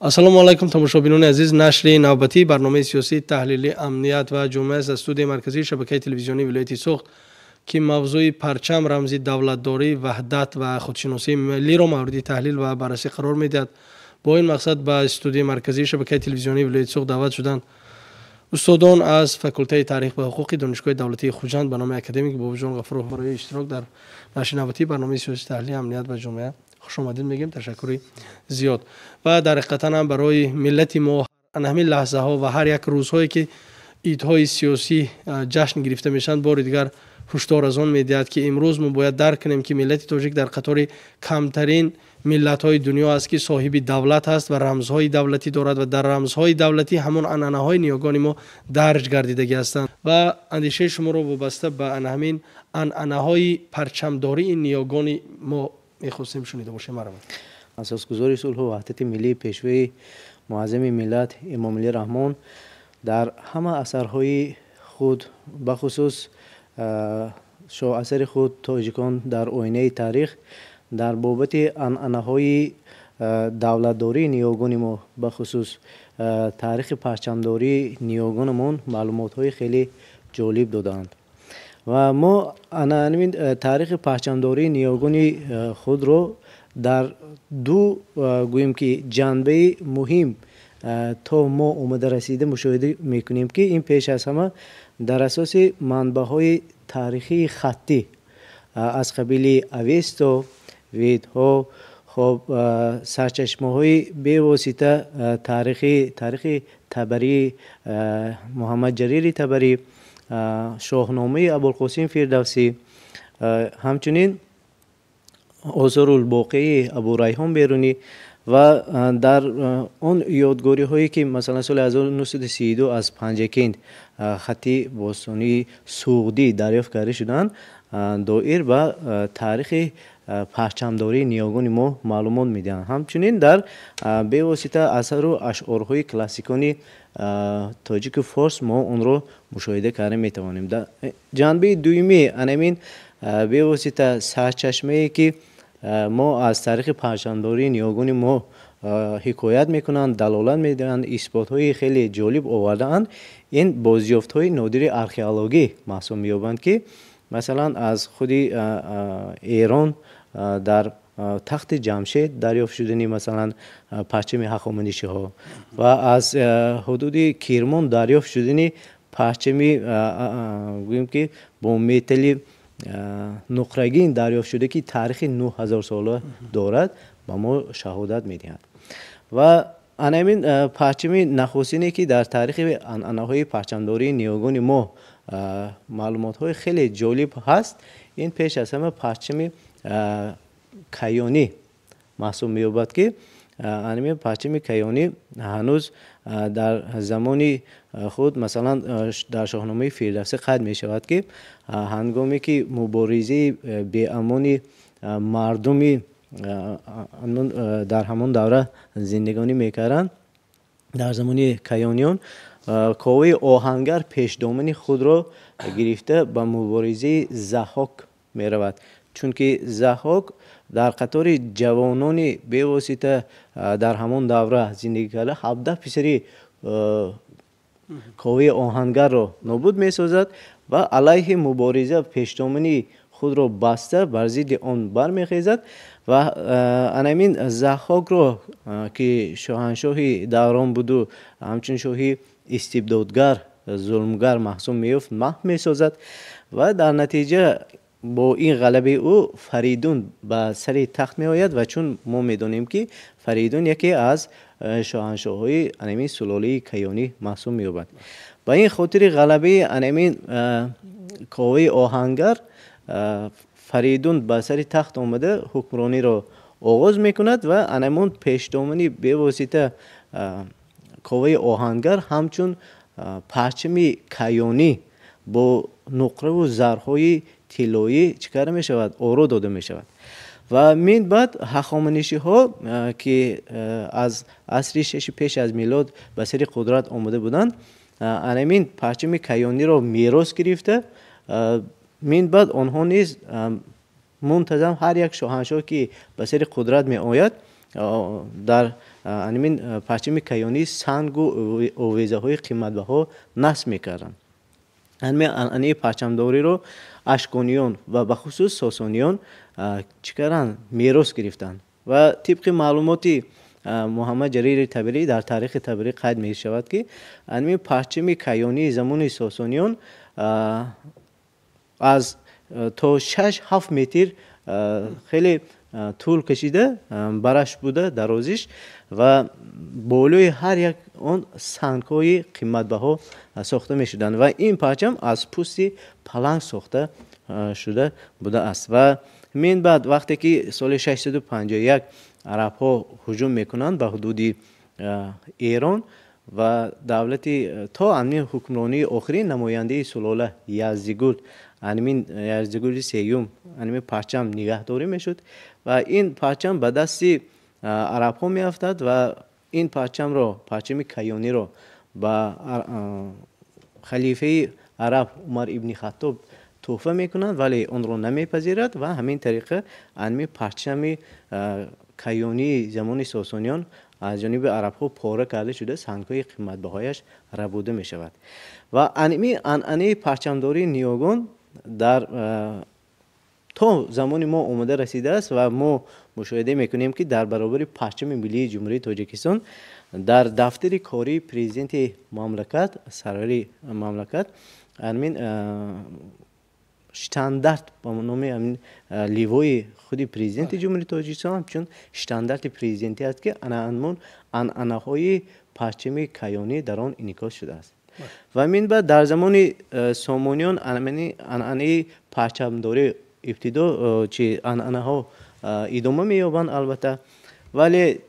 Ассалому алайкум, тамошобинони азиз. Нашри навбатии барномаи сиёсии таҳлили «Амният ва ҷомеа» аст аз студияи марказии шабакаи телевизионии вилояти Суғд, ки мавзӯи парчам, рамзи давлатдорӣ, ваҳдат ва худшиносии миллиро мавриди таҳлил ва баррасӣ қарор медиҳад. Бо ин мақсад ба студияи марказии шабакаи телевизионии вилояти Суғд даъват шуданд устодон аз факултаи таърих ва ҳуқуқи Донишгоҳи давлатии Хуҷанд ба номи академик Бобоҷон Ғафуров. Барои иштирок дар нашри навбатии барномаи сиёсии таҳлили «Амният ва ҷомеа» хушомадид мегӯем, ташаккури зиёд. Ва дар ҳақиқатан ҳам барои миллати мо ҳамин лаҳзаҳо ва ҳар як рӯзҳое, ки идҳои сиёсӣ ҷашн гирифта мешаванд, бори дигар ҳушдор аз он медиҳад, ки имрӯз мо бояд дарк кунем, ки миллати тоҷик дар қатори камтарин миллатҳои дунё аст, ки соҳиби давлат ҳаст ва рамзҳои давлатӣ дорад ва дар рамзҳои давлатӣ ҳамон анъанаҳои ниёгони мо дарҷ гардидагӣ ҳастанд. Ва андешаи шуморо вобаста ба ана ҳамин анъанаҳои парчамдории ниёгони мо мехостем шунида бошем. Марҳамат. Асосгузори сулҳу ваҳдати миллӣ, Пешвои муаззами миллат Эмомалӣ Раҳмон дар ҳама асарҳои худ, бахусус шоҳасари худ «Тоҷикон дар оинаи таърих», дар бобати анъанаҳои давлатдории ниёгони мо, бахусус таърихи парчамдории ниёгонамон маълумотҳои хеле ҷолиб додаанд. Ва мо ана ҳамин таърихи парчамдории ниёгони худро дар ду, гӯем ки, ҷанбаи муҳим то мо омада расида мушоҳида мекунем, ки ин пеш аз ҳама дар асоси манбаъҳои таърихии хаттӣ аз қабили Авесто, Ведҳо, хоб, сарчашмаҳои бевосита таърихӣ, таърихи Табарӣ, Муҳаммад Ҷарири Табарӣ, Шоҳномаи Абулқосим Фирдавсӣ, ҳамчунин Осорулбоқии Абурайҳон Берунӣ ва дар он ёдгориҳое, ки масалан соли 1932 аз Панҷакент хати бостонии суғдӣ дарёфт карда шуданд, доир ба таърихи парчамдории ниёгони мо маълумот медиҳанд. Ҳамчунин дар бевосита асару ашъорҳои классикони тоҷику форс мо онро мушоҳида карда метавонем. Ҷанбаи дуюми анамин бевосита сарчашмае, ки мо аз таърихи парчамдории ниёгони мо ҳикоят мекунанд, далолат медиҳанд, исботҳои хеле ҷолиб овардаанд, ин бозёфтҳои нодири археологӣ маҳсуб меёбанд, ки масалан аз худи Эрон дар тахти Ҷамшед дарёфт шудани масалан парчами ҳахоманишиҳо ва аз ҳудуди Кирмон дарёфт шудани парчами, гӯем ки, бо металли нуқрагин дарёфт шуда, ки таърихи 9000 сола дорад, ба мо шаҳодат медиҳад. Ва анамин парчами нахустине, ки дар таърихи анъанаҳои парчамдории ниёгони мо маълумотҳои хеле ҷолиб ҳаст, ин пеш аз ҳама парчами каёнӣ маҳсуб меёбад, ки анамин парчами каёнӣ ҳанӯз дар замони худ, масалан дар Шоҳномаи Фирдавсӣ қайд мешавад, ки ҳангоме ки муборизаи беамони мардуми дар ҳамон давра зиндагонӣ мекарданд, дар замони каёниён, Коваи Оҳангар пешдомани худро гирифта ба муборизаи Заҳҳок меравад, чунки Заҳҳок дар қатори ҷавонони бевосита дар ҳамон давра зиндагӣ карда, 17 писари Коваи Оҳангарро нобуд месозад ва алайҳи мубориза пешдомани худро баста бар зидди он бармехезад. Ва анамин Заҳҳокро, ки шоҳаншоҳи даврон буду ҳамчун шоҳи истибдодгар, зулмгар маҳсуб меёфт, маҳв месозад. Ва дар натиҷа бо ин ғалабаи ӯ Фаридун ба сари тахт меояд. Ва чун мо медонем, ки Фаридун яке аз шоҳаншоҳҳои анамин сулолаи каёнӣ маҳсуб меёбад, ба ин хотири ғалабаи анамин Коваи Оҳангар Фаридун ба сари тахт омада ҳукмрониро оғоз мекунад. Ва анамон пешдомани бевосита Коваи Оҳангар ҳамчун парчами каёнӣ бо нуқраву зарҳои тиллоӣ чӣ карда мешавад? Оро дода мешавад. Ва мин баъд ҳахоманишиҳо, ки аз асри шаши пеш аз милод ба сари қудрат омада буданд, анамин парчами каёниро мерос гирифта, мин баъд онҳо низ мунтазам ҳар як шоҳаншоҳ, ки ба сари қудрат меояд, Дар ҳамин парчами каёнӣ сангу овезаҳои қиматбаҳо насб мекарданд. Ҳамин анъанаи парчамдориро ашкониён ва бахусус сосониён чӣ карданд? Мерос гирифтанд. Ва тибқи маълумоти Муҳаммад Ҷарири Табарӣ дар Таърихи Табарӣ қайд мешавад, ки ҳамин парчами каёнии замони сосониён аз то 6-7 метр хеле тӯл кашида бараш буда дарозиш ва болои ҳар як он сангҳои қиматбаҳо сохта мешуданд ва ин парчам аз пӯсти паланг сохта шуда будааст. Ва мин баъд вақте ки соли 651 арабҳо ҳуҷум мекунанд ба ҳудуди Эрон ва давлати то ҳамин ҳукмронии охирин намояндаи сулола Яздигул, ҳамин Яздигули сеюм, ҳамин парчам нигаҳдорӣ мешуд ва ин парчам ба дасти арабҳо меафтад ва ин парчамро, парчами каёниро ба халифаи араб Умар ибни Хаттоб тӯҳфа мекунанд, вале онро намепазирад ва ҳамин тариқа ҳамин парчами каёнии замони сосониён аз ҷониби арабҳо пора карда шуда, сангҳои қиматбаҳояш рабуда мешавад. Ва ҳамин анъанаи парчамдории ниёгон дар то замони мо омода расидааст ва мо мушоҳида мекунем, ки дар баробари парчами миллии Ҷумҳурии Тоҷикистон дар дафтари кории президенти мамлакат, сарвари мамлакат, ҳамин штандарт ба номи ҳамин ливои худи президенти Ҷумҳурии Тоҷикистон ҳамчун штандарти президентӣ аст, ки ана анъанаҳои парчами каёнӣ дар он инъикос шудааст. Ва мин баъд дар замони сомониён анъанаи парчамдорӣ ибтидо чи анъанаҳо идома меёбанд албатта, вале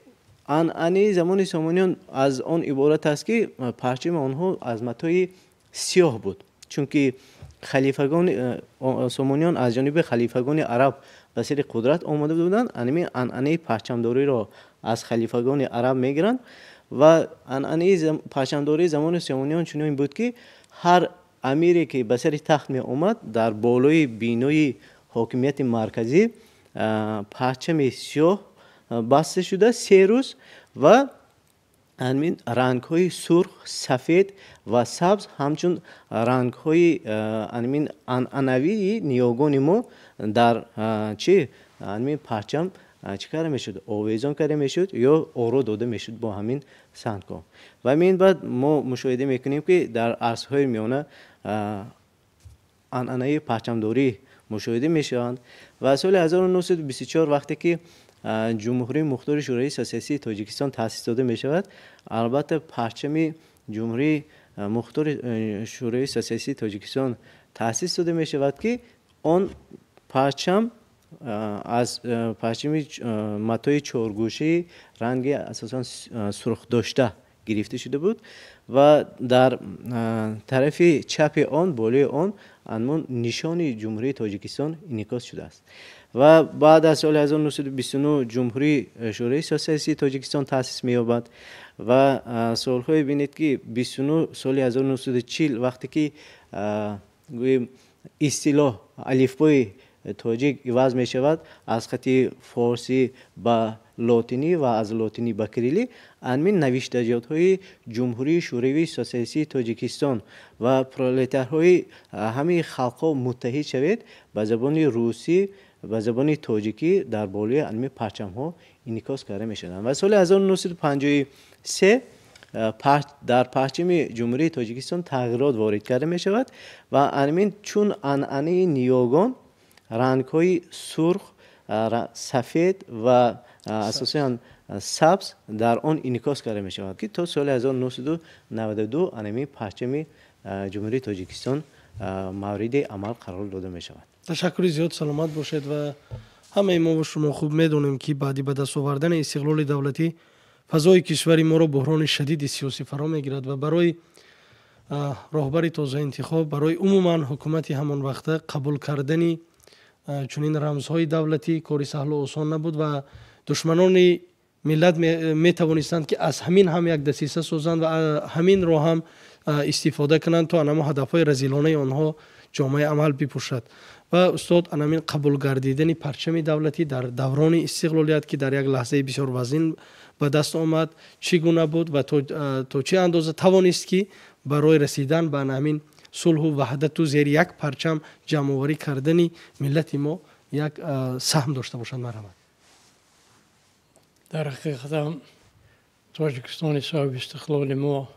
анъанаи замони сомониён аз он иборат аст, ки парчами онҳо аз матои сиёҳ буд, чунки халифагони сомониён аз ҷониби халифагони араб ба сари қудрат омода буданд. Ҳамин анъанаи парчамдориро аз халифагони араб мегиранд ва анъанаи парчамдории замони сомониён чунин буд, ки ҳар амире ки ба сари тахт меомад, дар болои бинои ҳокимияти марказӣ парчами сиёҳ баста шуда 3 рӯз ва ҳамин рангҳои сурх, сафед ва сабз ҳамчун рангҳои ҳамин анъанавии ниёгони мо дар чи ҳамин парчам чӣ карда мешуд? Овезон карда мешуд ё оро дода мешуд бо ҳамин сангҳо. Ва мин баъд мо мушоҳида мекунем, ки дар асрҳои миёна анъанаи парчамдорӣ мушоҳида мешаванд. Ва соли 1924, вақте ки Ҷумҳурии Мухтори Шӯравии Сотсиалистии Тоҷикистон таъсис дода мешавад, албатта, парчами Ҷумҳурии Мухтори Шӯравии Сотсиалистии Тоҷикистон таъсис дода мешавад, ки он парчам аз парчами матои чоргӯшаи ранги асосан сурх дошта гирифта шуда буд ва дар тарафи чапи он, болои он ҳамон нишони Ҷумҳурии Тоҷикистон инъикос шудааст. Ва баъд аз соли 1929 Ҷумҳурии Шӯравии Сотсиалистии Тоҷикистон таъсис меёбад. Ва солҳое бинед, ки 29, соли 1940, вақте ки гӯем истилоҳ алифбои тоҷик иваз мешавад аз хати форсӣ ба лотинӣ ва аз лотинӣ ба кирилӣ, ҳамин навиштаҷотҳои Ҷумҳурии Шӯравии Сотсиалистии Тоҷикистон ва «Пролетарҳои ҳамаи халқҳо, муттаҳид шавед» ба забони русӣ, ба забони тоҷикӣ дар болои ҳамин парчамҳо инъикос карда мешаванд. Ва соли 1953 дар парчами Ҷумҳурии Тоҷикистон тағйирот ворид карда мешавад ва ҳамин чун анъанаи ниёгон рангҳои сурх, сафед ва асосан сабз дар он инъикос карда мешавад, ки то соли 1992 ҳамин парчами Ҷумҳурии Тоҷикистон мавриди амал қарор дода мешавад. Ташаккури зиёд, саломат бошед. Ва ҳамаи мо шумо хуб медонем, ки баъди ба даст овардани истиқлоли давлатӣ фазои кишвари моро буҳрони шадиди сиёсӣ фаро мегирад ва барои роҳбари тозаинтихоб, барои умуман ҳукумати ҳамон вақта қабул кардани чунин рамзҳои давлатӣ кори саҳлу осон набуд ва душманони миллат метавонистанд, ки аз ҳамин ҳам як дасиса созанд ва ҳаминро ҳам истифода кунанд, то анамо ҳадафҳои разилонаи онҳо ҷомаи амал бипӯшад. Ва устод, анамин қабул гардидани парчами давлатӣ дар даврони истиқлолият, ки дар як лаҳзаи бисёр вазин ба даст омад, чӣ гуна буд ва то чӣ андоза тавонист, ки барои расидан ба анамин сулҳу ваҳдату зери як парчам ҷамъоварӣ кардани миллати мо як саҳм дошта бошад? Марҳамат. Дар ҳақиқатам Тоҷикистони соҳиби истиқлоли мо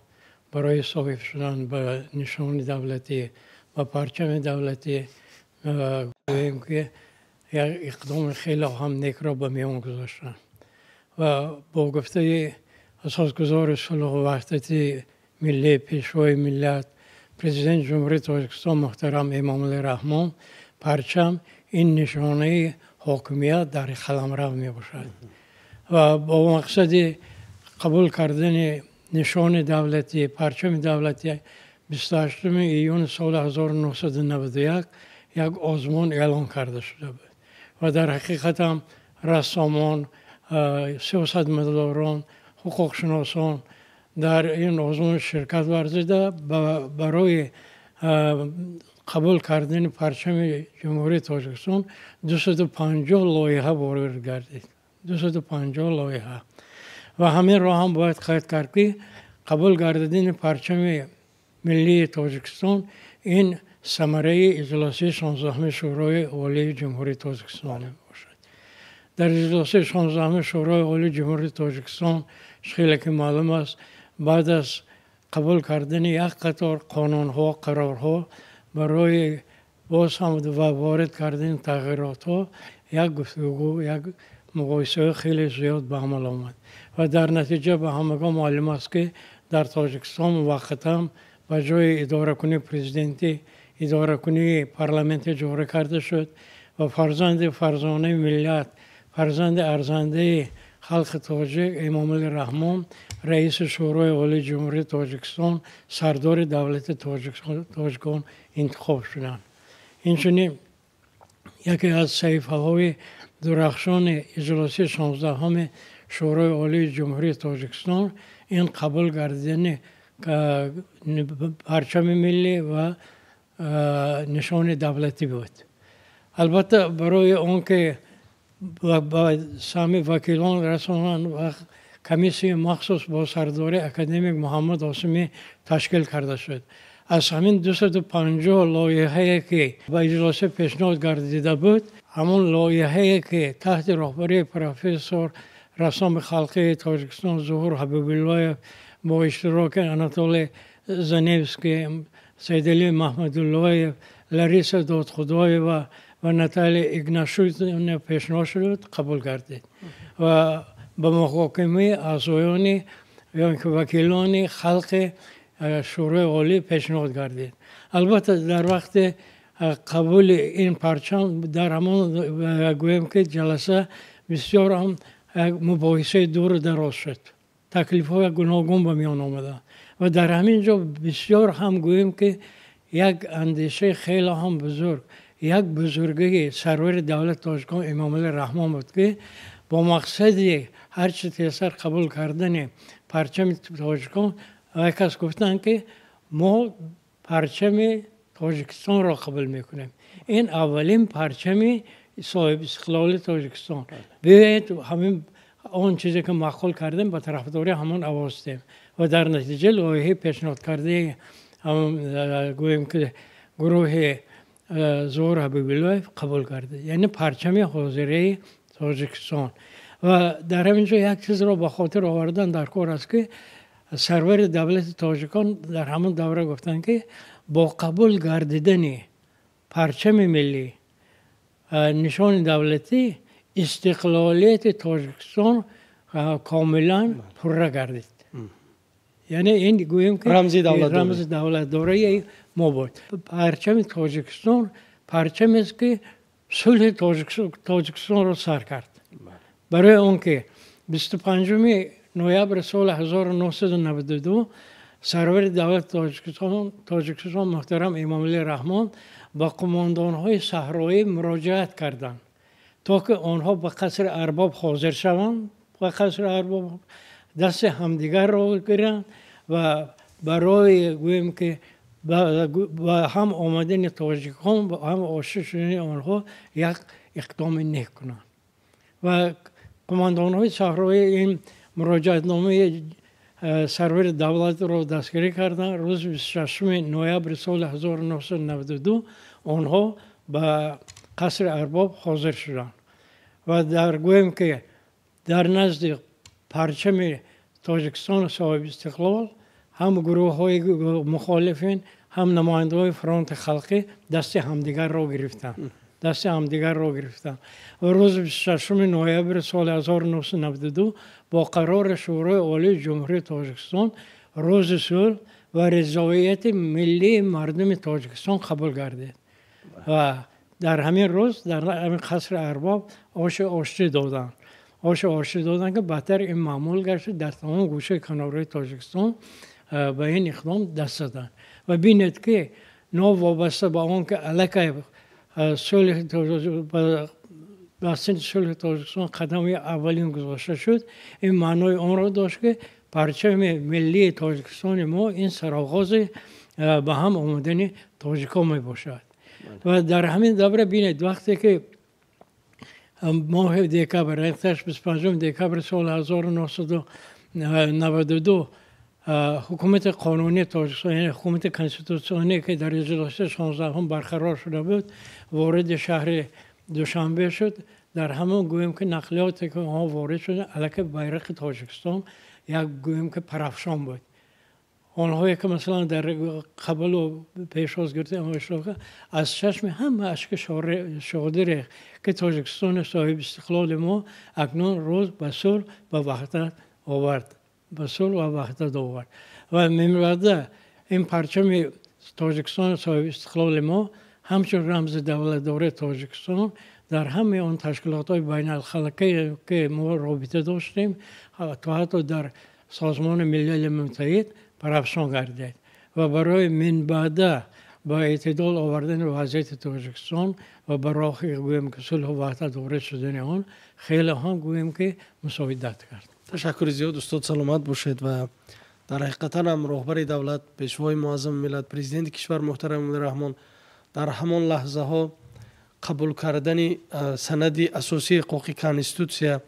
барои соҳиб шудан ба нишони давлатӣ, ба парчами давлатӣ, гӯем ки як иқдоми хеле ҳам некро ба миён гузоштанд ва бо гуфтаи асосгузори сулҳу ваҳдати миллӣ, пешвои миллат, президенти Ҷумҳурии Тоҷикистон муҳтарам Эмомалӣ Раҳмон, парчам ин нишонаи ҳокимият дар қаламрав мебошад ва бо мақсади қабул кардани нишони давлатӣ, парчами давлатӣ 28 июни соли 1991 як озмун эълон карда шуда буд ва дар ҳақиқатам рассомон, сиёсатмадорон, ҳуқуқшиносон дар ин озмун ширкат варзида, барои қабул кардани парчами Ҷумҳурии Тоҷикистон 250 лоиҳа ворид гардид, 250 лоиҳа. Ва ҳаминро ҳам бояд қайд кард, ки қабул гардидани парчами миллии Тоҷикистон ин самараи иҷлосияи 16-уми Шӯрои Олии Ҷумҳурии Тоҷикистон мебошад. Дар иҷлосияи 16-уми Шӯрои Олии Ҷумҳурии Тоҷикистон, хеле ки маълум аст, баъд аз қабул кардани як қатор қонунҳо, қарорҳо барои боз ҳам ва ворид кардани тағйиротҳо, як гуфтугӯ, як муқоисаҳои хеле зиёд ба амал омад ва дар натиҷа ба ҳамагон маълум аст, ки дар Тоҷикистон муваққатан ба ҷои идоракунии президентӣ идоракунии парламентӣ ҷорӣ карда шуд ва фарзанди фарзонаи миллат, фарзанди арзандаи халқи тоҷик Эмомалӣ Раҳмон раиси Шӯрои Олии Ҷумҳурии Тоҷикистон, сардори давлати тоҷикон интихоб шуданд. Инчунин яке аз саҳифаҳои дурахшони иҷлосияи 16-уми Шӯрои Олии Ҷумҳурии Тоҷикистон ин қабул гардидани парчами миллӣ ва нишони давлатӣ буд. Албатта, барои он ки ба саҳми вакилон расонанд ва комиссияи махсус бо сардории академик Муҳаммад Осимӣ ташкил карда шуд. Аз ҳамин 250 лоиҳае, ки ба иҷлосия пешниҳод гардида буд, ҳамон лоиҳае, ки таҳти роҳбарии профессор, рассоми халқии Тоҷикистон Зуҳур Ҳабибуллоев бо иштироки Анатолий Заневский, Сайдалӣ Маҳмадуллоев, Лариса Додхудоева ва Наталия Игнашутина пешниҳод шуда буд, қабул гардид ва ба муҳокимаи аъзоёни ё ки вакилони халқи Шӯрои Олӣ пешниҳод гардид. Албатта, дар вақти қабули ин парчам дар ҳамон, гӯем ки, ҷаласа бисёр ҳам мубоҳисаи дуру дароз шуд, таклифҳои гуногун ба миён омаданд ва дар ҳамин ҷо бисёр ҳам, гӯем ки, як андешаи хеле ҳам бузург, як бузургии сарвари давлати тоҷикон Эмомалӣ Раҳмон буд, ки бо мақсади ҳарчи тезтар қабул кардани парчами тоҷикон як кас гуфтанд, ки мо парчами Тоҷикистонро қабул мекунем, ин аввалин парчами соҳиби истиқлоли Тоҷикистон, биёед ҳамин он чизе ки маъқул кардем, ба тарафдорӣ ҳамон овоз диҳем. Ва дар натиҷа лоиҳаи пешниҳодкардаи, гӯем ки, гурӯҳи Зуҳур Ҳабибуллоев қабул гардид, яъне парчами ҳозираи Тоҷикистон. Ва дар ҳамин ҷо як чизро ба хотир овардан дар кор аст, ки сарвари давлати тоҷикон дар ҳамон давра гуфтанд, ки бо қабул гардидани парчами миллӣ, нишони давлатӣ, истиқлолияти Тоҷикистон комилан пурра гардид. Яъне ин, гӯем ки, рамзи давлатдории мо буд. Парчами Тоҷикистон парчамест, ки сулҳи Тоҷикистонро сар кард, барои он ки 25-уми ноябри соли 1992 сарвари давлати Тоҷикистон муҳтарам Эмомалӣ Раҳмон ба қумондонҳои саҳроӣ муроҷиат карданд, то ки онҳо ба қасри арбоб ҳозир шаванд, ба қасри арбоб дасти ҳамдигарро гиранд ва барои, гӯем ки, ба ҳам омадани тоҷикон, ҳам ошти шудани онҳо як иқдоми нек кунанд. Ва қумандонҳои саҳроӣ ин муроҷиатномаи сарвари давлатро дастгирӣ карданд. Рӯзи 26 ноябри соли 1992 онҳо ба қасри Арбоб ҳозир шуданд ва дар гӯем ки дар назди парчами Тоҷикистон соҳиби истиқлол ҳам гурӯҳҳои мухолифин, ҳам намояндаҳои фронти халқӣ дасти ҳамдигарро гирифтанд. Дасти ҳамдигарро гирифтанд. Ва рӯзи 26 ноябри соли 1992 бо қарори Шӯрои Олии Ҷумҳурии Тоҷикистон рӯзи сулҳ ва ризоияти миллии мардуми Тоҷикистон қабул гардид. Ва дар ҳамин рӯз дар ҳамин қасри Арбоб оши оштӣ доданд. Оши оштӣ доданд, ки баъдтар ин маъмул гашт, дар тамоми гӯшаи канорҳои Тоҷикистон ба ин иқдом даст заданд. Ва бинед ки новобаста ба он ки аллакай бастани сулҳи Тоҷикистон қадами аввалин гузошта шуд, ин маънои онро дошт, ки парчами миллии Тоҷикистони мо ин сароғози ба ҳам омадани тоҷикон мебошад. Ва дар ҳамин давра бинед, вақте ки моҳи декабр, 25 декабри соли 1992 ҳукумати қонунии Тоҷикистон, яъне ҳукумати конститутсионие, ки дар иҷлосияи 16 барқарор шуда буд, вориди шаҳри Душанбе шуд. Дар ҳамон гӯем ки нақлиёте ки онҳо ворид шуданд, аллакай байрақи Тоҷикистон як гӯем ки парафшон буд. Онҳое ки масалан дар қабулу пешвоз гирифта иштирок, аз чашми ҳама ашки шодӣ рехт, ки Тоҷикистони соҳиби истиқлоли мо акнун рӯз ба сулҳ ба ваҳдат овард, ба сулҳ ва ваҳдат овард. Ва минбаъда ин парчами Тоҷикистони соҳиби истиқлоли мо ҳамчун рамзи давлатдории Тоҷикистон дар ҳамаи он ташкилотҳои байналхалқие, ки мо робита доштем, то ҳатто дар Созмони Милали Муттаҳид парафшон гардид. Ва барои минбаъда ба эътидол овардани вазъияти Тоҷикистон ва ба роҳи гӯем ки сулҳу ваҳдат ворид шудани он хеле ҳам гӯем ки мусоидат кард. Ташаккури зиёд, устод, саломат бошед. Ва дар ҳақиқатан ҳам роҳбари давлат, пешвои муаззами миллат, президенти кишвар муҳтарам Эмомалӣ Раҳмон дар ҳамон лаҳзаҳо қабул кардани санади асосии ҳуқуқи конститутсия,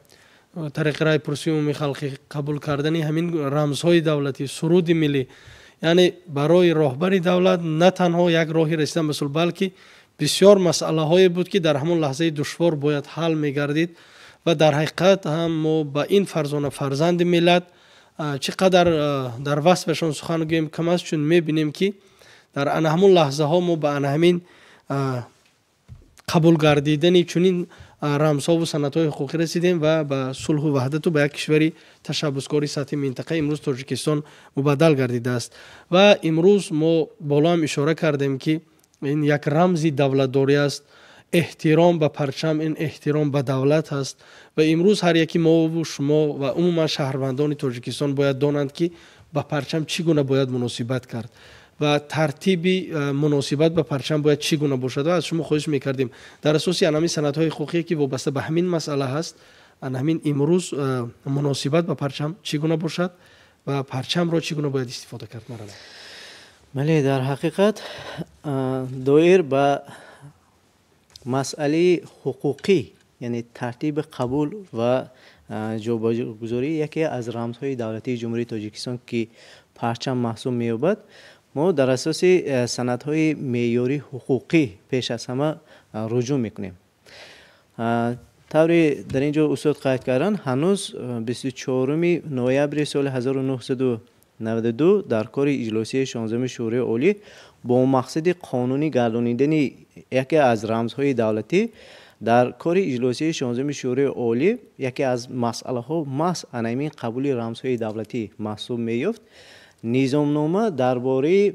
тариқи райпурсии умумии халқӣ, қабул кардани ҳамин рамзҳои давлатӣ, суруди миллӣ, яъне барои роҳбари давлат на танҳо як роҳи расидан ба сулҳ, балки бисёр масъалаҳое буд, ки дар ҳамон лаҳзаи душвор бояд ҳал мегардид. Ва дар ҳақиқат ҳам мо ба ин фарзона фарзанди миллат чӣ қадар дар васфашон сухан гӯем кам аст, чун мебинем, ки дар ана ҳамон лаҳзаҳо мо ба ана ҳамин қабул гардидани чунин рамзҳову санадҳои ҳуқуқӣ расидем ва ба сулҳу ваҳдату ба як кишвари ташаббускори сатҳи минтақа имрӯз Тоҷикистон мубаддал гардидааст. Ва имрӯз мо болоам ишора кардем, ки ин як рамзи давлатдорӣ аст. Эҳтиром ба парчам ин эҳтиром ба давлат аст. Ва имрӯз ҳар яки мову шумо ва умуман шаҳрвандони Тоҷикистон бояд донанд, ки ба парчам чӣ гуна бояд муносибат кард ва тартиби муносибат ба парчам бояд чӣ гуна бошад. Ва аз шумо хоҳиш мекардем, дар асоси ана ҳамин санадҳои ҳуқуқие, ки вобаста ба ҳамин масъала ҳаст, ана ҳамин имрӯз муносибат ба парчам чӣ гуна бошад ва парчамро чӣ гуна бояд истифода кард? Марҳамат. Бале, дар ҳақиқат доир ба масъалаи ҳуқуқӣ, яъне тартиби қабул ва ҷобаҷогузории яке аз рамзҳои давлатии Ҷумҳурии Тоҷикистон, ки парчам маҳсуб меёбад, мо дар асоси санадҳои меъёрии ҳуқуқӣ пеш аз ҳама руҷӯъ мекунем. Тавре дар ин ҷо устод қайд карданд, ҳанӯз 24 ноябри соли 1992 дар кори иҷлосияи 16 Шӯрои Олӣ бо мақсади қонунӣ гардонидани яке аз рамзҳои давлатӣ дар кори иҷлосияи 16 Шӯрои Олӣ яке аз масъалаҳо маҳз ана ҳамин қабули рамзҳои давлатӣ маҳсуб меёфт. Низомнома дар бораи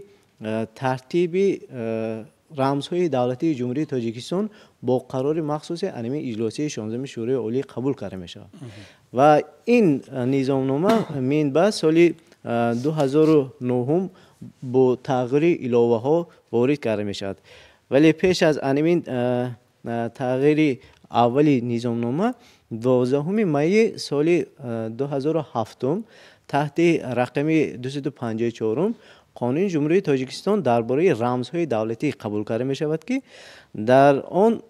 тартиби рамзҳои давлатии Ҷумҳурии Тоҷикистон бо қарори махсуси ана ҳамин иҷлосияи 16 Шӯрои Олӣ қабул карда мешавад. Ва ин низомнома минбаъд соли 2009 бо тағйири иловаҳо ворид карда мешавад. Вале пеш аз ана ҳамин тағйири аввали низомнома, 12 майи соли 2007 таҳти рақами 254 Қонуни Ҷумҳурии Тоҷикистон дар бораи рамзҳои давлатӣ қабул карда мешавад, ки дар он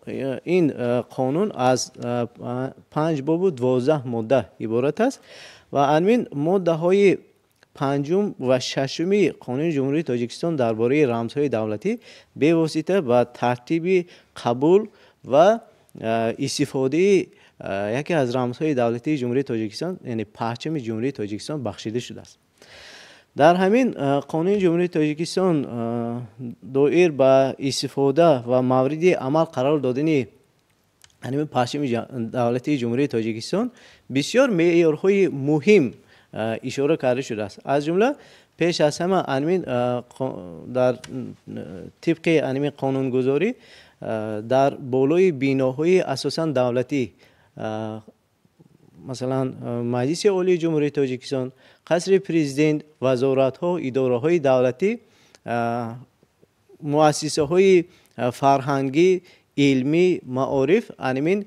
ин қонун аз 5 бобу 12 модда иборат аст ва ҳамин моддаҳои панҷум ва шашуми Қонуни Ҷумҳурии Тоҷикистон дар бораи рамзҳои давлатӣ бевосита ба тартиби қабул ва истифодаи яке аз рамзҳои давлатии Ҷумҳурии Тоҷикистон, яъне парчами Ҷумҳурии Тоҷикистон бахшида шудааст. Дар ҳамин Қонуни Ҷумҳурии Тоҷикистон доир ба истифода ва мавриди амал қарор додани ҳамин парчами давлатии Ҷумҳурии Тоҷикистон бисёр меъёрҳои муҳим ишора карда шудааст. Аз ҷумла пеш аз ҳама ҳамин дар тибқи ҳамин қонунгузорӣ дар болои биноҳои асосан давлатӣ, масалан Маҷлиси Олии Ҷумҳурии Тоҷикистон, Қасри Президент, вазоратҳо, идораҳои давлатӣ, муассисаҳои фарҳангӣ, илмӣ, маориф ҳамин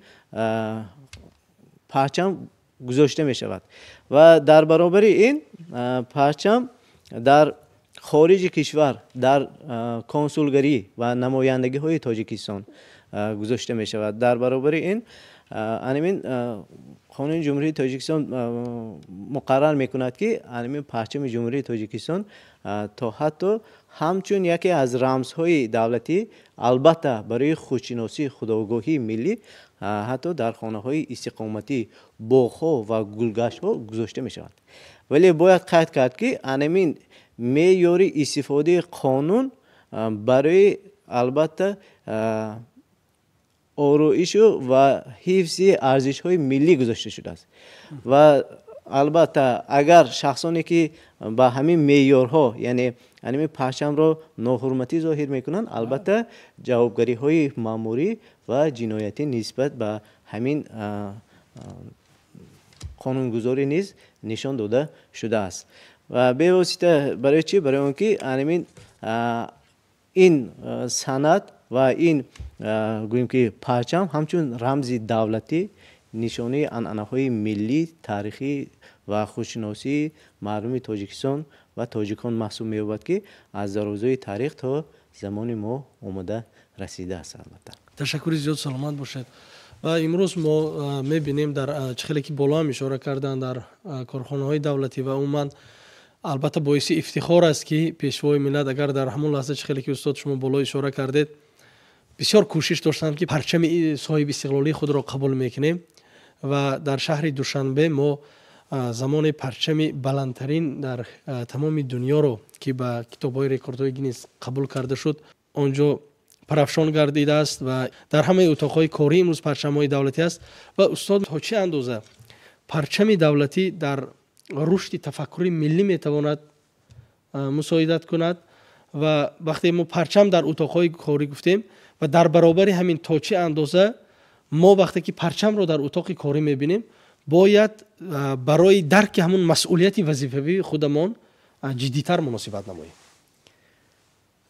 парчам гузошта мешавад ва дар баробари ин парчам дар хориҷи кишвар дар консулгарӣ ва намояндагиҳои Тоҷикистон гузошта мешавад. Дар баробари ин ҳамин Қонуни Ҷумҳурии Тоҷикистон муқаррар мекунад, ки ҳамин парчами Ҷумҳурии Тоҷикистон то ҳатто ҳамчун яке аз рамзҳои давлатӣ, албатта барои худшиносӣ, худогоҳии миллӣ, ҳатто дар хонаҳои истиқоматӣ, боғҳо ва гулгаштҳо гузошта мешаванд. Вале бояд қайд кард, ки ҳамин меъёри истифодаи қонун барои албатта ороишу ва ҳифзи арзишҳои миллӣ гузошта шудааст ва албатта агар шахсоне ки ба ҳамин меъёрҳо, яъне ҳамин парчамро ноҳурматӣ зоҳир мекунанд, албатта ҷавобгариҳои маъмурӣ ва ҷиноятӣ нисбат ба ҳамин қонунгузорӣ низ нишон дода шудааст. Ва бевосита барои чӣ? Барои он ки ҳамин ин санад ва ин гӯем ки парчам ҳамчун рамзи давлатӣ, нишонаи анъанаҳои миллӣ, таърихӣ ва худшиносии мардуми Тоҷикистон ва тоҷикон маҳсуб меёбад, ки аз дарозои таърих то замони мо омада расидааст. Албатта ташаккури зиёд, саломат бошед. Ва имрӯз мо мебинем дар чӣ хеле ки боло ҳам ишора карданд, дар корхонаҳои давлатӣ ва умуман албатта боиси ифтихор аст, ки Пешвои миллат агар дар ҳамон лаҳза, чӣ хеле ки устод шумо боло ишора кардед, бисёр кӯшиш доштанд, ки парчами соҳиби истиқлолии худро қабул мекунем ва дар шаҳри Душанбе мо замони парчами баландтарин дар тамоми дунёро, ки ба китобҳои рекордҳои Гиннес қабул карда шуд, он ҷо парафшон гардидааст ва дар ҳамаи утоқҳои корӣ имрӯз парчамҳои давлатӣ аст. Ва устод, то чӣ андоза парчами давлатӣ дар рушди тафаккури миллӣ метавонад мусоидат кунад? Ва вақте мо парчам дар утоқҳои корӣ гуфтем ва дар баробари ҳамин то чӣ андоза мо вақте ки парчамро дар утоқи корӣ мебинем, бояд барои дарки ҳамун масъулияти вазифавии худамон ҷиддитар муносибат намоем?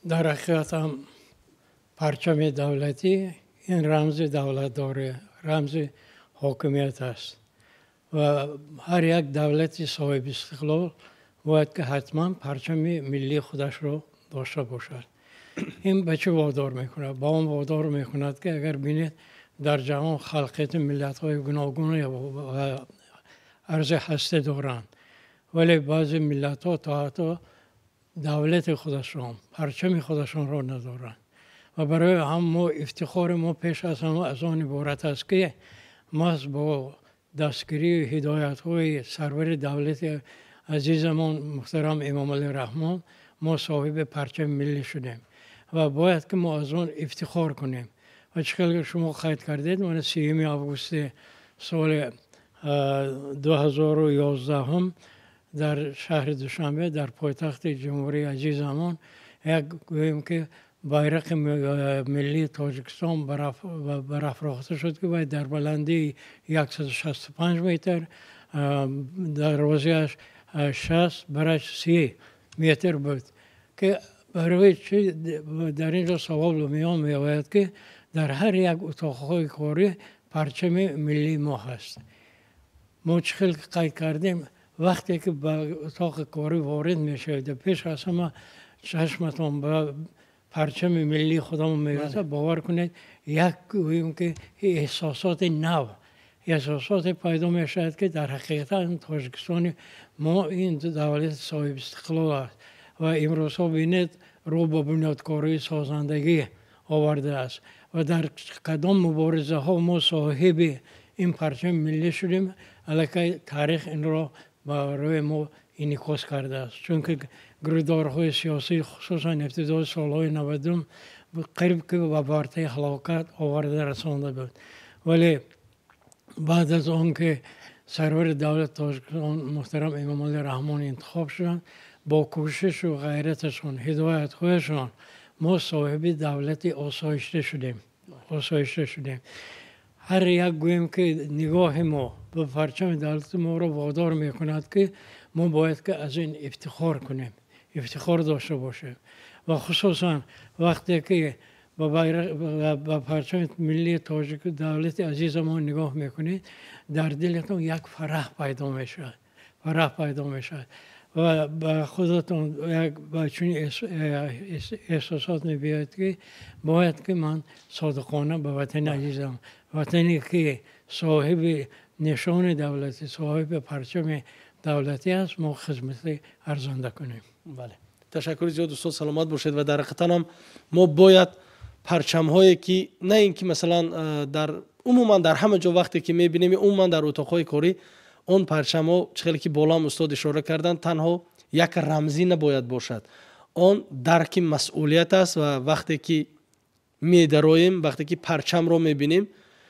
Дар ҳақиқат ҳам парчами давлатӣ ин рамзи давлатдорӣ, рамзи ҳокимият аст ва ҳар як давлати соҳиби истиқлол бояд ки ҳатман парчами миллии худашро дошта бошад. Ин ба чӣ водор мекунад? Ба он водор мекунад, ки агар бинед, дар ҷаҳон халқияти миллатҳои гуногун ва арзи ҳастӣ доранд, вале баъзе миллатҳо то ҳатто давлати худашон, парчами худашонро надоранд. Ва барои ҳам мо ифтихори мо пеш аз ҳама аз он иборат аст, ки маҳз бо дастгирию ҳидоятҳои сарвари давлати азизамон муҳтарам Эмомалӣ Раҳмон мо соҳиби парчами миллӣ шудем ва бояд ки мо аз он ифтихор кунем. Ва чӣ хеле шумо қайд кардед, мана 30 августи соли 2011-ум дар шаҳри Душанбе, дар пойтахти ҷумҳурии азизамон, як гӯем ки байрақи миллии Тоҷикистон барафрохта шуд, ки вай дар баландии 165 метр, дарозиаш 60, бараш 30 метр буд. Ки барои чи дар ин ҷо савол ба миён меояд, ки дар ҳар як утоқҳои корӣ парчами миллии мо ҳаст. Мо чӣ хел қайд кардем, Вақте ки ба утоқи корӣ ворид мешавед, пеш аз ҳама чашматон ба парчами миллии худамон мерасад, бовар кунед, як гӯем ки эҳсосоти нав, эҳсосоте пайдо мешавад, ки дар ҳақиқат Тоҷикистони мо ин давлати соҳибистиқлол аст ва имрӯзҳо бинед, рӯ ба бунёдкории созандагӣ овардааст ва дар кадом муборизаҳо мо соҳиби ин парчами миллӣ шудем, аллакай таърих инро барои мо инъикос кардааст. Чунки гирӯдорҳои сиёсӣ, хусусан ибтидои солҳои 90-ум, қариб ки ба вартаи ҳалокат оварда расонда буд. Вале баъд аз он ки сарвари давлати Тоҷикистон муҳтарам Эмомалӣ Раҳмон интихоб шуданд, бо кӯшишу ғайраташон, ҳидоятҳояшон мо соҳиби давлати осоишта шудем, осоишта шудем. Ҳар як гӯем ки нигоҳи мо ба парчами давлати моро водор мекунад, ки мо бояд ки аз ин ифтихор кунем, ифтихор дошта бошем. Ва хусусан вақте ки ба парчами миллии тоҷик, давлати азизамон нигоҳ мекунед, дар дилатон як фараҳ пайдо мешавад, фараҳ пайдо мешавад ва ба худатон як ба чунин эҳсосот мебиёяд, ки бояд ки ман содиқона ба ватани азизам, ватане ки соҳиби нишони давлатӣ, соҳиби парчами давлатӣ аст, мо хизмати арзанда кунем. Бале, ташаккури зиёд, устод, саломат бошед. Ва дар ҳақиқатан ҳам мо бояд парчамҳое ки на ин ки масалан дар умуман дар ҳама ҷо вақте ки мебинем, умуман дар утоқҳои корӣ он парчамҳо, чӣ хеле ки болоам устод ишора карданд, танҳо як рамзӣ набояд бошад, он дарки масъулият аст. Ва вақте ки медароем, вақте ки парчамро мебинем,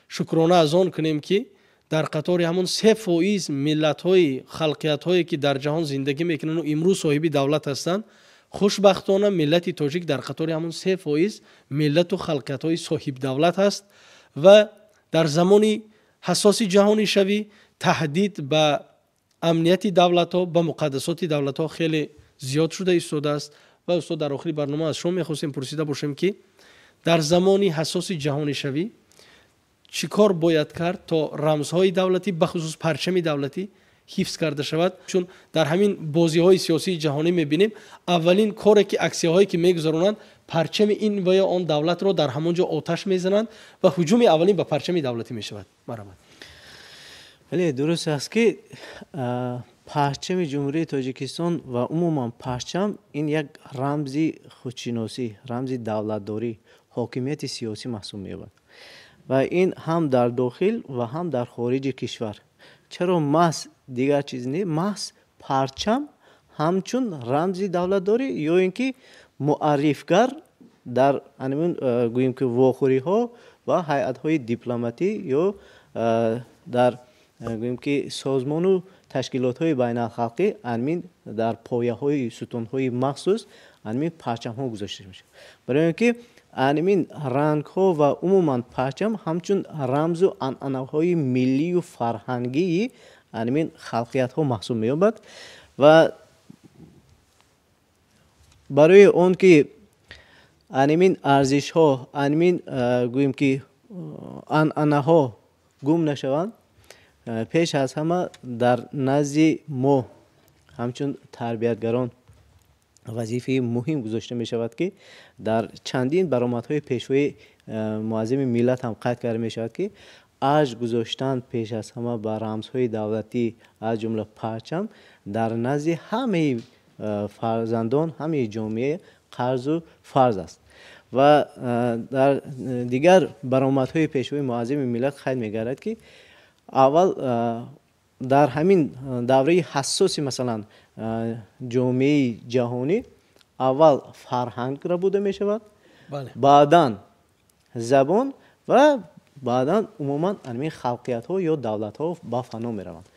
шукрона аз он кунем, ки дар қатори ҳамон 3% миллатҳои халқиятҳое ки дар ҷаҳон зиндагӣ мекунанд имрӯз соҳиби давлат ҳастанд, хушбахтона миллати тоҷик дар қатори ҳамон 3% миллату халқиятҳои соҳибдавлат аст. Ва дар замони ҳассоси ҷаҳонишавӣ таҳдид ба амнияти давлатҳо, ба муқаддасоти давлатҳо хеле зиёд шуда истодааст. Ва устод, дар охири барнома аз шумо мехостем пурсида бошем, ки дар замони ҳассоси ҷаҳонишавӣ чӣ кор бояд кард, то рамзҳои давлатӣ, бахусус парчами давлатӣ ҳифз карда шавад? Чун дар ҳамин бозиҳои сиёсии ҷаҳонӣ мебинем, аввалин коре ки аксияҳое ки мегузаронанд, парчами ин ва ё он давлатро дар ҳамон ҷо оташ мезананд ва ҳуҷуми аввалин ба парчами давлатӣ мешавад. Марҳамат. Бале, дуруст аст, ки парчами Ҷумҳурии Тоҷикистон ва умуман парчам ин як рамзи худшиносӣ, рамзи давлатдорӣ, ҳокимияти сиёсӣ маҳсуб меёбад ва ин ҳам дар дохил ва ҳам дар хориҷи кишвар. Чаро маҳз дигар чиз не, маҳз парчам ҳамчун рамзи давлатдорӣ ё ин ки муаррифгар дар анамин гӯем ки вохӯриҳо ва ҳайатҳои дипломатӣ ё дар гӯем ки созмону ташкилотҳои байналхалқӣ, анмин дар пояҳои сутунҳои махсус анмин парчамҳо гузошта мешавад, барои он ки анмин рангҳо ва умуман парчам ҳамчун рамзу анъанаҳои миллию фарҳангии анмин халқиятҳо маҳсуб меёбад. Ва барои он ки анмин арзишҳо, анмин гӯем ки анъанаҳо гум нашаванд, пеш аз ҳама дар назди мо ҳамчун тарбиятгарон вазифаи муҳим гузошта мешавад, ки дар чандин баромадҳои Пешвои Муаззами миллат ҳам қайд карда мешавад, ки арҷ гузоштан пеш аз ҳама ба рамзҳои давлатӣ, аз ҷумла парчам, дар назди ҳамаи фарзандон, ҳамаи ҷомеа қарзу фарз аст. Ва дар дигар баромадҳои Пешвои Муаззами миллат қайд мегардад, ки аввал дар ҳамин давраи ҳассоси масалан ҷомеаи ҷаҳонӣ аввал фарҳанг рабуда мешавад, баъдан забон ва баъдан умуман анамин халқиятҳо ё давлатҳо ба фано мераванд.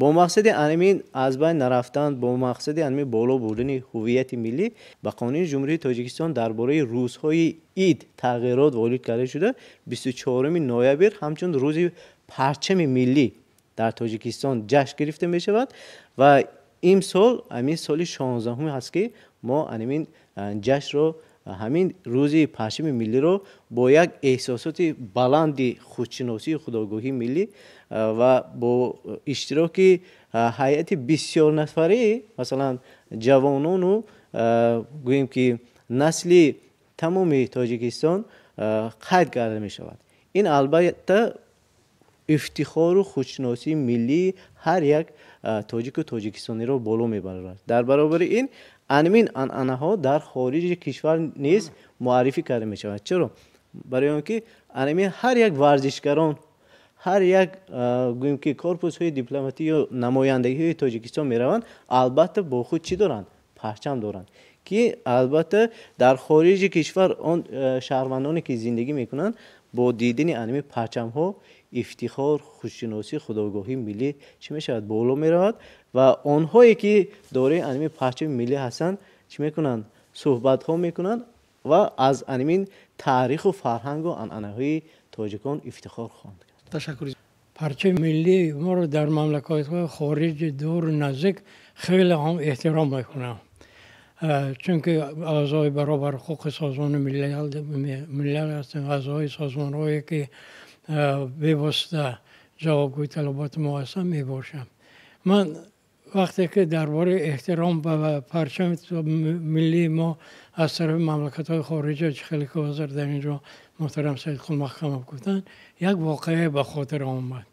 Бо мақсади анамин аз байн нарафтан, бо мақсади анамин боло бурдани ҳуввияти миллӣ ба Қонуни Ҷумҳурии Тоҷикистон дар бораи рӯзҳои ид тағйирот ворид карда шуда, 24 ноябр ҳамчун рӯзи парчами миллӣ дар Тоҷикистон ҷашн гирифта мешавад. Ва имсол ҳамин соли 16-ум аст, ки мо анамин ҷашнро ҳамин рӯзи парчами миллиро бо як эҳсосоти баланди худшиносии худогоҳии миллӣ ва бо иштироки ҳайати бисёрнафарӣ, масалан, ҷавонону гӯем ки насли тамоми Тоҷикистон қайд карда мешавад. Ин албатта ифтихору худшиносии миллии ҳар як тоҷику тоҷикистониро боло мебарад. Дар баробари ин анмин анъанаҳо дар хориҷи кишвар низ муаррифӣ карда мешавад. Чаро? Барои он ки анмин ҳар як варзишгарон, ҳар як гӯем ки корпусҳои дипломатӣ ё намояндагиҳои Тоҷикистон мераванд, албатта бо худ чӣ доранд? Парчам доранд, ки албатта дар хориҷи кишвар он шаҳрвандоне ки зиндагӣ мекунанд бо дидани анми парчамҳо ифтихор, худшиносӣ, худогоҳии миллӣ чӣ мешавад? Боло меравад ва онҳое ки дораи анми парчами миллӣ ҳастанд чӣ мекунанд? Суҳбатҳо мекунанд ва аз анмин таъриху фарҳангу анъанаҳои тоҷикон ифтихор хоҳанд кард. Ташаккур. Парчами миллии моро дар мамлакатҳои хориҷи дуру наздик хеле ҳам эҳтиром мекунам, чунки аъзои баробарҳуқуқи Созмони Милал ҳастем, аъзои созмонҳое ки бевосита ҷавобгӯи талаботи мо ҳастанд мебошам. Ман вақте ки дар бораи эҳтиром ба парчами миллии мо аз тарафи мамлакатҳои хориҷа, чӣ хеле ки ҳозир дар ин ҷо муҳтарам Саидқул Маҳкамов гуфтанд, як воқеа ба хотир омад.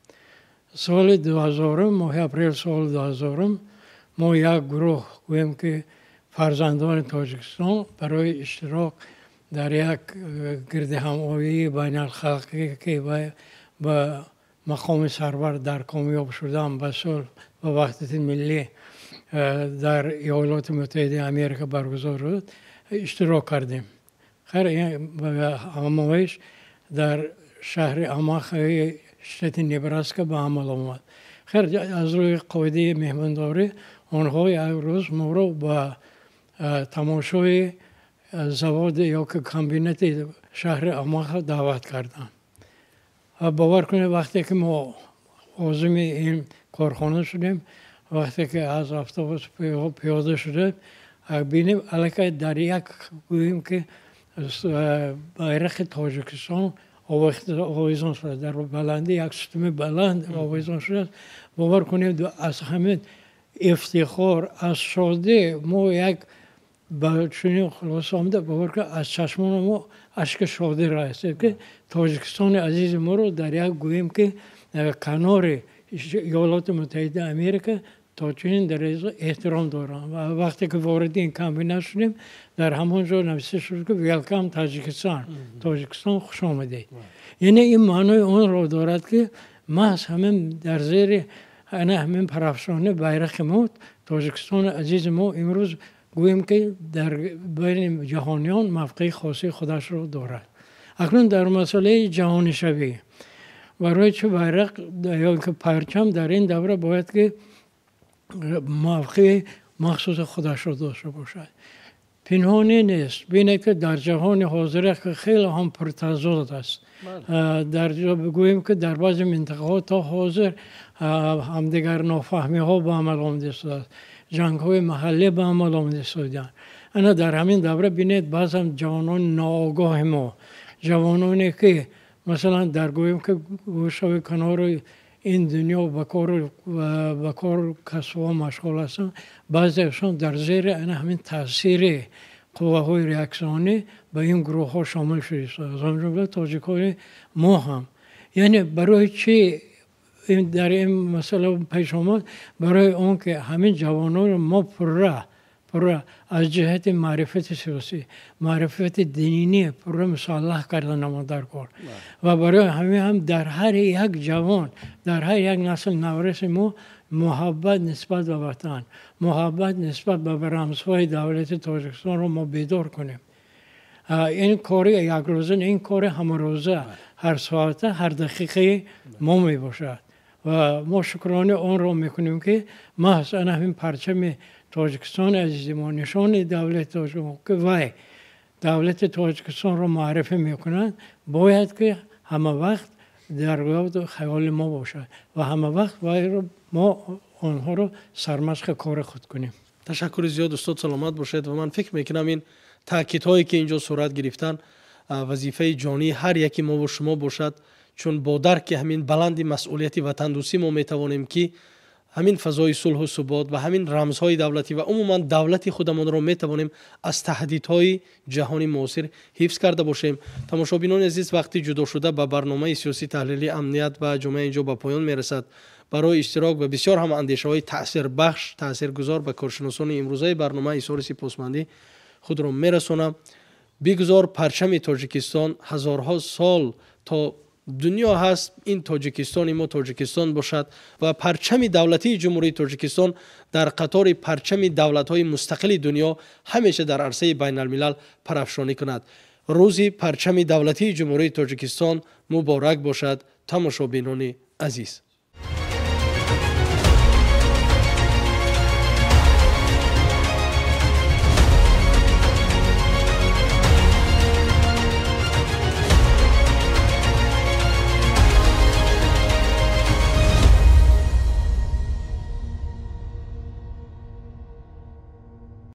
Соли 2000, моҳи апрел соли 2000, мо як гурӯҳ, гӯем ки фарзандони Тоҷикистон, барои иштирок дар як гирдиҳамоии байналхалқӣ, ки ба мақоми сарвар дар комёб шудан ба сулҳ ва ваҳдати миллӣ дар Иёлоти Муттаҳидаи Америка баргузор шуд, иштирок кардем. Хайр, ҳамоиш дар шаҳри Омахаи штати Небраска ба амал омад. Хайр, аз рӯи қоидаи меҳмондорӣ онҳо як рӯз моро ба тамошои завод ё ки комбинати шаҳри Омаха даъват карданд. Бовар кунед, вақте ки мо озими ин корхона шудем, вақте ки аз автобус пиёда шудем, бинем, аллакай дар як, гӯем ки, байрақи Тоҷикистон овезон шуда, дар баландӣ як сутуни баланд овезон шудааст. Бовар кунед, аз ҳамин ифтихор, аз шодӣ мо як ба чунин хулоса омада, бовар кунед, аз чашмони мо ашки шодӣ расид, ки Тоҷикистони азизи моро дар як, гӯем ки, канори Иёлоти Муттаҳидаи Америка то чунин дараҷа эҳтиром доранд. Ва вақте ки вориди ин комбинат шудем, дар ҳамон ҷо навишта шуд ки «Welcome Таҷикистон», Тоҷикистон хуш омадед. Яъне ин маънои онро дорад, ки маҳз ҳамин дар зери ана ҳамин парафшони байрақи мо Тоҷикистони азизи мо имрӯз, гӯем ки, дар байни ҷаҳониён мавқеи хоси худашро дорад. Акнун дар масъалаи ҷаҳонишавӣ, барои чӣ байрақ ё ки парчам дар ин давра бояд ки мавқеи махсуси худашро дошта бошад? Пинҳонӣ нест, бинед, ки дар ҷаҳони ҳозира, ки хеле ҳам пуртазод аст, дар гӯем ки дар баъзе минтақаҳо то ҳозир ҳамдигар нофаҳмиҳо ба амал омада истодааст, ҷангҳои маҳаллӣ ба амал омада истодаанд. Ана дар ҳамин давра бинед, баъзан ҷавонони ноогоҳи мо, ҷавононе ки масалан дар, гӯем ки, гӯшави канори ин дунё ба кору касбҳо машғул ҳастанд, баъзеашон дар зери ана ҳамин таъсири қувваҳои реаксионӣ ба ин гурӯҳҳо шомил шуда, аз он ҷумла тоҷикони мо ҳам. Яъне барои чӣ дар ин масъала пеш омад? Барои он ки ҳамин ҷавононро мо пурра аз ҷиҳати маърифати сиёсӣ, маърифати динӣ пурра мусаллаҳ карда намо дар кор. Ва барои ҳамин ҳам дар ҳар як ҷавон, дар ҳар як насли навраси мо муҳаббат нисбат ба ватан, муҳаббат нисбат ба рамзҳои давлати Тоҷикистонро мо бедор кунем. Ин кори якрӯза, ин кори ҳамарӯза, ҳар соата, ҳар дақиқаи мо мебошад. Ва мо шукрони онро мекунем, ки маҳз ана ҳамин парчами Тоҷикистони азизи мо, нишони давлати Тоҷикистон, ки вай давлати Тоҷикистонро муаррифӣ мекунад, бояд ки ҳама вақт дар ёду хаёли мо бошад ва ҳама вақт вайро мо онҳоро сармашқи кори худ кунем. Ташаккури зиёд, устод, саломат бошед. Ва ман фикр мекунам, ин Таъкидҳое ки инҷо сурат гирифтанд, вазифаи ҷонии ҳар яки мову шумо бошад, чун бо дарки ҳамин баланди масъулияти ватандӯстӣ мо метавонем ки ҳамин фазои сулҳу субот ва ҳамин рамзҳои давлатӣ ва умуман давлати худамонро метавонем аз таҳдидҳои ҷаҳони муосир ҳифз карда бошем. Тамошобинони азиз, вақти ҷудошуда ба барномаи сиёсӣ таҳлили амният ва ҷомеа инҷо ба поён мерасад. Барои иштирок ва бисёр ҳам андешаҳои таъсирбахш, таъсиргузор ба коршиносони имрӯзаи барнома изҳори сипосмандӣ худро мерасонам. Бигузор парчами Тоҷикистон ҳазорҳо сол то дунё ҳаст, ин Тоҷикистони мо Тоҷикистон бошад ва парчами давлатии Ҷумҳурии Тоҷикистон дар қатори парчами давлатҳои мустақили дунё ҳамеша дар арсаи байналмилал парафшонӣ кунад. Рӯзи парчами давлатии Ҷумҳурии Тоҷикистон муборак бошад, тамошобинони азиз.